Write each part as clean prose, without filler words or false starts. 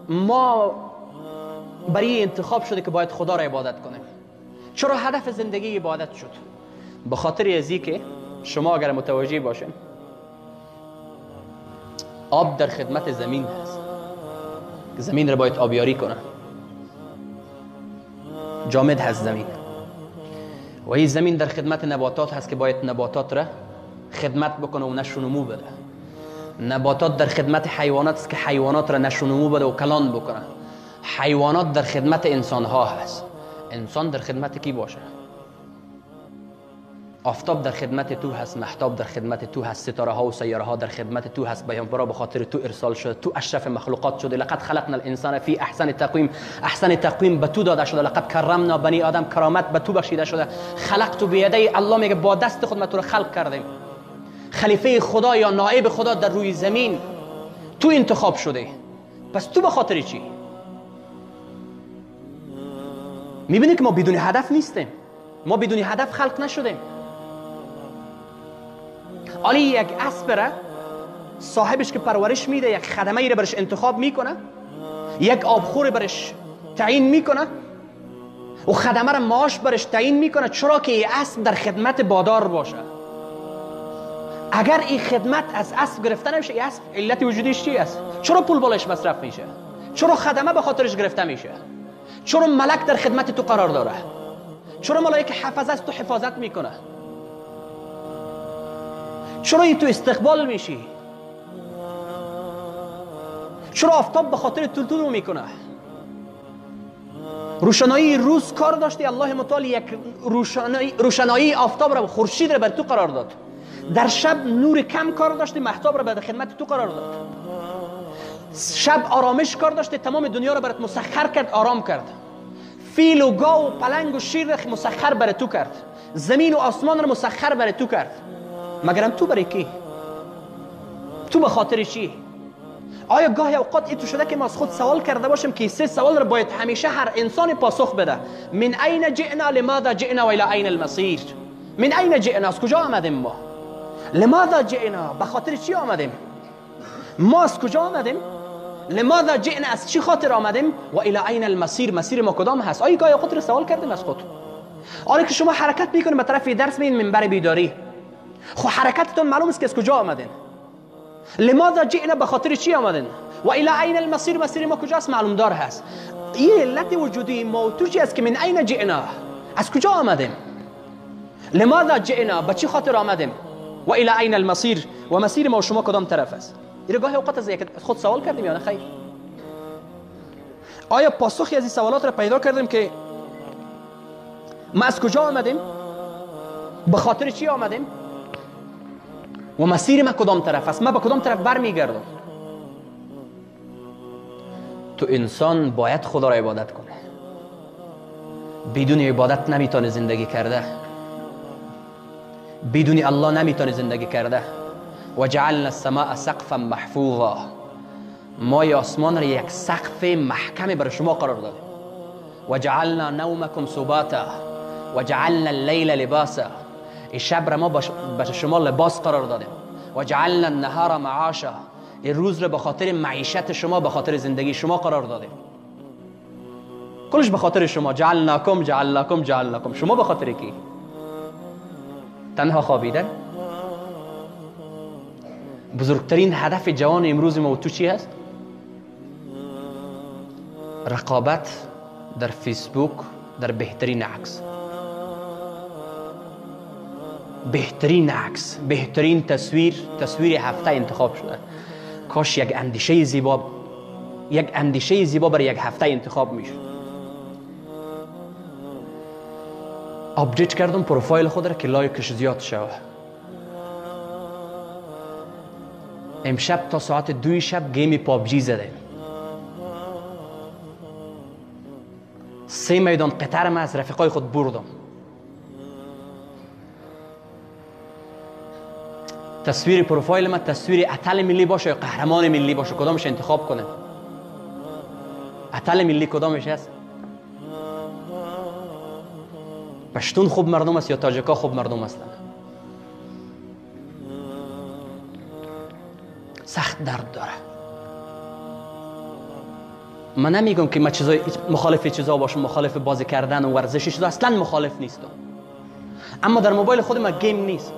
ما برای انتخاب شده که باید خدا را عبادت کنیم؟ چرا هدف زندگی عبادت شد؟ به خاطر ازی که شما اگر متوجه باشین، آب در خدمت زمین هست، زمین را باید آبیاری کنه، جامد هست زمین، و این زمین در خدمت نباتات هست که باید نباتات را خدمت بکنه و نشو نمو بده. نباتات در خدمت حیوانات است که حیوانات را نشو نمو بده و کلان بکنه. حیوانات در خدمت انسان ها هست. انسان در خدمت کی باشه؟ آفتاب در خدمت تو هست، مهتاب در خدمت تو هست، ستاره ها و سیاره ها در خدمت تو هست، پیامبرا به خاطر تو ارسال شده، تو اشرف مخلوقات شده. لقد خلقنا الانسان فی احسن تقویم، احسن تقویم به تو داده شده. لقد کرمنا بنی آدم، کرامت به تو بخشیده شده. خلقت بیدی الله میگه با دست خود ما تو رو خلق کردیم. خلیفه خدا یا نائب خدا در روی زمین تو انتخاب شده. پس تو به خاطر چی؟ میبینی که ما بدون هدف نیستیم، ما بدون هدف خلق نشدیم. آلی یک اسب را صاحبش که پرورش میده، یک خدمه ای را برش انتخاب میکنه، یک آبخور برش تعیین میکنه و خدمه را معاش برش تعیین میکنه، چرا که این اسب در خدمت بادار باشه. اگر این خدمت از اسب گرفته نمیشه، این اسب علت وجودیش چی است؟ چرا پول بالش مصرف میشه؟ چرا خدمه به خاطرش گرفته میشه؟ چرا ملک در خدمت تو قرار داره؟ چرا ملائکه حفظه از تو حفاظت میکنه؟ چرا این تو استقبال میشی؟ چرا آفتاب به خاطر تو طلوع میکنه؟ روشنایی روز کار داشتی، الله متعال یک روشنایی آفتاب را و خورشید را بر تو قرار داد. در شب نور کم کار داشتی، مهتاب را به خدمت تو قرار داد. شب آرامش کار داشتی، تمام دنیا را برات مسخر کرد، آرام کرد. فیل و گاو و پلنگ و شیر را مسخر بر تو کرد. زمین و آسمان را مسخر بر تو کرد. مگرم تو برای کی؟ تو به خاطر چی؟ آیا گاهی اوقات ایتو شده که ما از خود سوال کرده باشیم که سه سوال را باید همیشه هر انسان پاسخ بده؟ من این جئنا، لماذا جئنا و الی این المصیر. من این جئنا، از کجا آمدیم ما؟ لماذا جئنا، به خاطر چی آمدیم؟ ما از کجا آمدیم؟ لماذا جئنا، از چی خاطر آمدیم؟ و الی این المصیر، مسیر ما کدام هست؟ آیا گاهی اوقات را سوال کردیم از خود؟ آره که شما حرکت میکنید به طرف درس میین منبر بیداری، خب حرکتتون معلوم است که از کجا آمدین. لماذا جئنا، به خاطر چی آمدین؟ و الی این المصیر، مسیر ما کجاست؟ معلوم دار هست. این علت وجودی ما و تو چی است که من این جئنا، از کجا آمدیم؟ لماذا جئنا، به چی خاطر آمدیم؟ و الی این المصیر، و مسیر ما و شما کدام طرف است؟ این گاهی اوقات از خود سوال کردیم یا نه؟ خیر. آیا پاسخی از این سوالات را پیدا کردیم که ما از کجا آمدیم؟ به خاطر چی آمدیم؟ و مسیر ما کدام طرف است؟ ما به کدام طرف برمیگردم؟ تو انسان باید خدا را عبادت کنه. بدون عبادت نمیتونه زندگی کرده، بدون الله نمیتونه زندگی کرده. و جعلنا السماء سقفا محفوظا، ما آسمان را یک سقف محکم برای شما قرار دادیم. و جعلنا نومکم سباتا و جعلنا اللیل لباسا، این شب را ما به شما لباس قرار دادیم. و جعلنا النهار معاشا، این روز را به خاطر معیشت شما، به خاطر زندگی شما قرار دادیم. کلش به خاطر شما. جعلناکم جعلناکم جعلناکم، شما به خاطر کی؟ تنها خوابیدن. بزرگترین هدف جوان امروز ما و تو چی هست؟ رقابت در فیسبوک در بهترین عکس، بهترین عکس، بهترین تصویر، تصویر هفته انتخاب شده. کاش یک اندیشه زیبا، یک اندیشه زیبا برای یک هفته انتخاب میشد. update کردم پروفایل خود را که like ش زیاد شود. امشب تا ساعت 2 شب game PUBG زدیم. 3 میدان قطر من از رفیقای خود بردم. تصویر پروفایل من تصویر اتل ملی باشه یا قهرمان ملی باشه، کدامش انتخاب کنم؟ اتل ملی کدامش هست؟ پشتون خوب مردم است یا تاجیکا خوب مردم هستند؟ سخت درد داره. من نمیگم که من چیزای مخالف چیزا باشم، مخالف بازی کردن و ورزش چیزا اصلا مخالف نیستم، اما در موبایل خود من game نیست،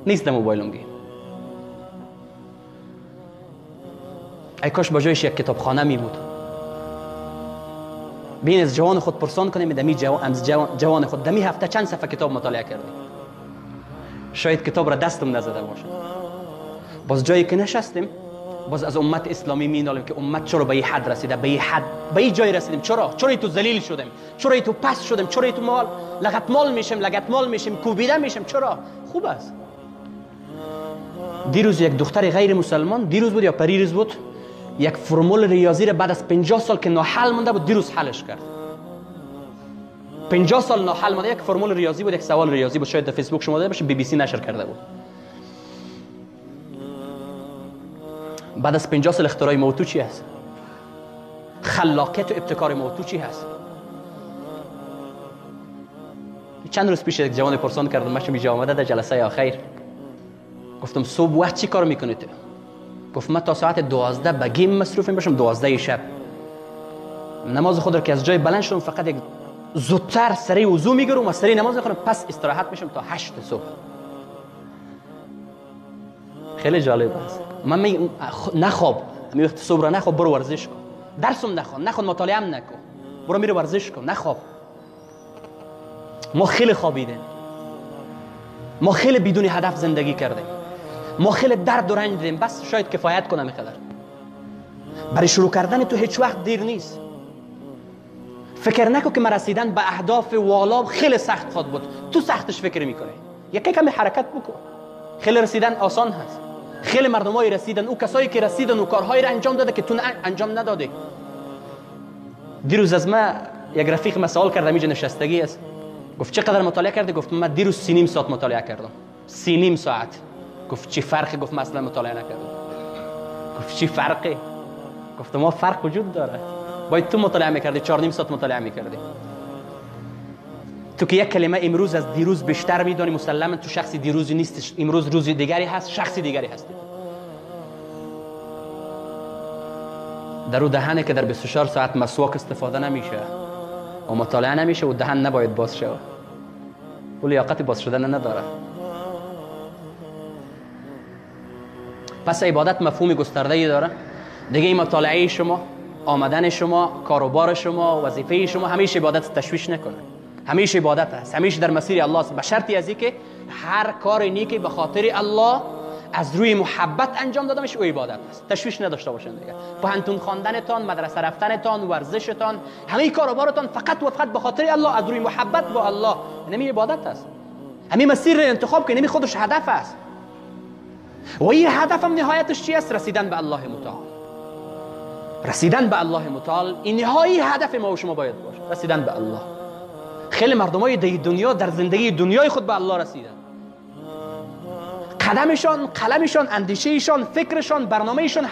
نیست در موبایلم game. ای کاش با جایش یک کتابخانه می بود. بین از جوان خود پرسان کنیم، دمی جوان خود دمی هفته چند صفحه کتاب مطالعه کردیم؟ شاید کتاب را دستم نزده باشه. باز جایی که نشستیم باز از امت اسلامی مینالیم که امت چرا به این حد رسیده، به این حد، به این جای رسیدیم، چرا تو ذلیل شدیم، چرا تو پس شدیم، چرا تو مال لغت مال میشیم، لگت مال میشیم، کوبیده میشیم، چرا؟ خوب است. دیروز یک دختر غیر مسلمان، دیروز بود یا پریروز بود، یک فرمول ریاضی را بعد از 50 سال که ناحل مونده بود دیروز حلش کرد. 50 سال ناحل مونده، یک فرمول ریاضی بود، یک سوال ریاضی بود، شاید در فیسبوک شما دیده باشه، بی بی سی نشر کرده بود. بعد از 50 سال اختراع موتو چی هست؟ خلاقیت و ابتکار موتو چی هست؟ چند روز پیش یک جوان پرسان کردم، من اینجا آمده در جلسه آخر، گفتم صبح وقت چی کار میکنید؟ گفت من تا ساعت 12 به game مصروف میشم، 12 شب نماز خود را که از جای بلند شدم فقط یک زودتر سری وضو میگیرم و سری نماز میخونم، پس استراحت میشم تا 8 صبح. خیلی جالب است. من نخواب، می وقت صبح را نخواب، برو ورزش کن، درسم نخوان، نخوان مطالعه هم نکن، برو میره ورزش کن، نخواب. ما خیلی خوابیدیم، ما خیلی بدون هدف زندگی کردیم، ما خیلی درد و رنج دیدیم، بس شاید کفایت کنم اینقدر. برای شروع کردن تو هیچ وقت دیر نیست. فکر نکن که من رسیدن به اهداف والا خیلی سخت خواد بود، تو سختش فکر میکنی. یکی کمی حرکت بکن، خیلی رسیدن آسان هست. خیلی مردمای رسیدن، او کسایی که رسیدن و کارهایی را انجام داده که تو انجام نداده. دیروز از ما یک رفیق ما سوال کردم، اینجا نشستگی است، گفت چقدر مطالعه کردی؟ گفت من دیروز 3.5 ساعت مطالعه کردم. 3.5 ساعت. گفت چی فرقی؟ گفت من اصلا مطالعه نکردم. گفت چی فرقی؟ گفت ما فرق وجود داره، باید تو مطالعه میکردی، 4.5 ساعت مطالعه میکردی. تو که یک کلمه امروز از دیروز بیشتر میدانی، مسلما تو شخصی دیروزی نیست، امروز روز دیگری هست، شخصی دیگری هستی. در او دهنه که در 24 ساعت مسواک استفاده نمیشه و مطالعه نمیشه و دهن نباید باز شود، او لیاقت باز شدن نداره. پس عبادت مفهوم گسترده‌ای داره دیگه. این مطالعه شما، آمدن شما، کاروبار شما، وظیفه شما، همیشه عبادت تشویش نکنه. همیشه عبادت هست، همیشه در مسیر الله است، به شرطی از اینکه هر کار نیکی به خاطر الله از روی محبت انجام داده میشه، او عبادت است. تشویش نداشته باشین دیگه. پوهنتون خواندنتان، مدرسه رفتنتان، ورزشتان، همه کاروبارتان فقط و فقط به خاطر الله، از روی محبت با الله، این عبادت است. همین مسیر رو انتخاب کنید، خودش هدف است. و این هدف هم نهایتش چی است؟ رسیدن به الله متعال. رسیدن به الله متعال این نهایی هدف ما و شما باید باشه، رسیدن به الله. خیلی مردمای دنیا در زندگی دنیای خود به الله رسیدن. قدمشان، قلمشان، اندیشهشان، فکرشان، برنامهشان،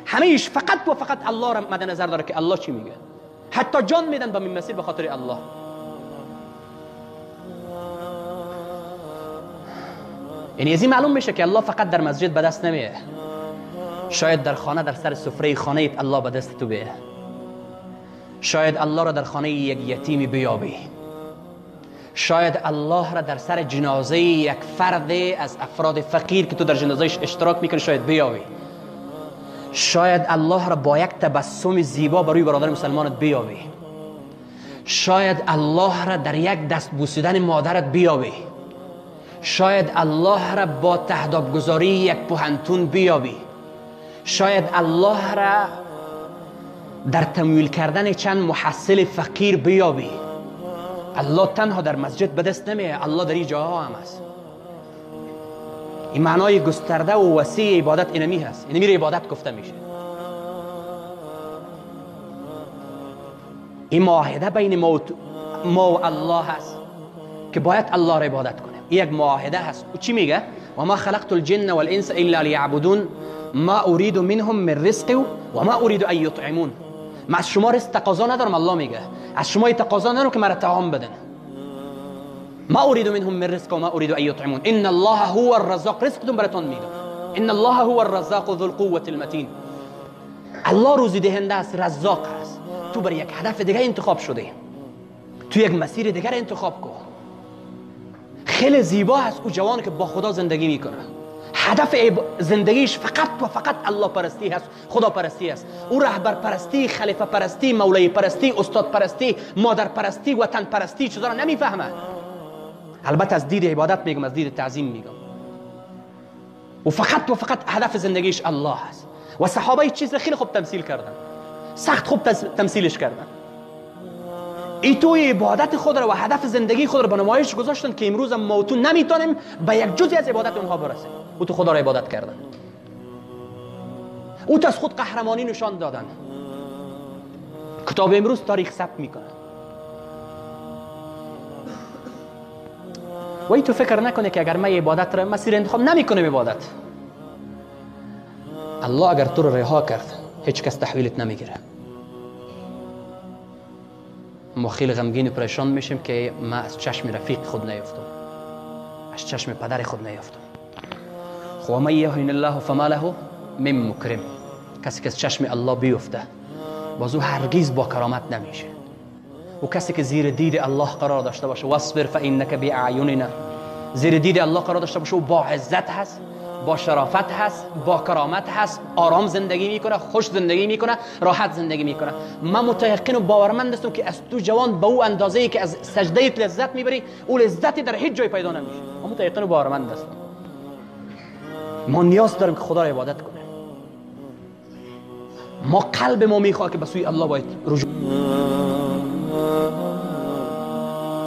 همیش فقط و فقط الله را مد نظر داره که الله چی میگه. حتی جان میدن به این مسیر به خاطر الله. یعنی از این معلوم میشه که الله فقط در مسجد به دست نمیه، شاید در خانه، در سر سفره خانه الله به دست تو بیه. شاید الله را در خانه یک یتیمی بیابی، شاید الله را در سر جنازه یک فرد از افراد فقیر که تو در جنازهش اشتراک میکنی شاید بیابی، شاید الله را با یک تبسم زیبا بر روی برادر مسلمانت بیابی، شاید الله را در یک دست بوسیدن مادرت بیابی، شاید الله را با تهداب گذاری یک پوهنتون بیابی، شاید الله را در تمویل کردن چند محصل فقیر بیابی. الله تنها در مسجد به دست نمیه، الله در این جاها هم هست. این معنای گسترده و وسیع عبادت اینمی هست، اینمی را عبادت گفته میشه. این معاهده بین ما و الله هست که باید الله را عبادت کنیم. این یک معاهده هست. او چی میگه؟ و ما خلقت الجن والانس الا لیعبدون ما اريد منهم من رزق و ما اريد ان یطعمون. من از شما رزق تقاضا ندارم، الله میگه از شما تقاضا ندارم که مرا طعام بدن. ما اريد منهم من رزق و ما اريد ان یطعمون ان الله هو الرزاق. رزقتون براتون میدم. ان الله هو الرزاق ذو القوة المتین. الله روزی دهنده است، رزاق است. تو برای یک هدف دیگه انتخاب شده، تو یک مسیر دیگر انتخاب کن. خیلی زیبا هست او جوان که با خدا زندگی میکنه، هدف زندگیش فقط و فقط الله پرستی هست، خدا پرستی است. او رهبر پرستی، خلیفه پرستی، مولای پرستی، استاد پرستی، مادر پرستی، وطن پرستی چیزا را نمیفهمه. البته از دید عبادت میگم، از دید تعظیم میگم. و فقط و فقط هدف زندگیش الله هست. و صحابه چیز را خیلی خوب تمثیل کردن، سخت خوب تمثیلش کردن. ای توی عبادت خود را و هدف زندگی خود را به نمایش گذاشتن که امروز ما تو نمیتونیم به یک جزئی از عبادت اونها برسیم. او تو خدا را عبادت کردن، او تو از خود قهرمانی نشان دادن. کتاب امروز تاریخ ثبت میکنه. و ای تو فکر نکنه که اگر من عبادت را مسیر انتخاب نمیکنم عبادت، الله اگر تو رو رها کرد هیچ کس تحویلت نمیگیره. ما خیلی غمگین و پریشان میشیم که ما از چشم رفیق خود نیفتم، از چشم پدر خود نیفتم. خب من یهین الله فما له من مکرم، کسی که از چشم الله بیفته باز او هرگز با کرامت نمیشه. و کسی که زیر دید الله قرار داشته باشه، واصبر فانک باعیننا، زیر دید الله قرار داشته باشه و با عزت هست، با شرافت هست، با کرامت هست، آرام زندگی میکنه، خوش زندگی میکنه، راحت زندگی میکنه. من متیقن و باورمند هستم که از تو جوان به او اندازه ای که از سجده لذت میبری، او لذتی در هیچ جای پیدا نمیشه. من متیقن و باورمند هستم. ما نیاز داریم که خدا را عبادت کنیم. ما قلب ما میخواد که به سوی الله باید رجوع.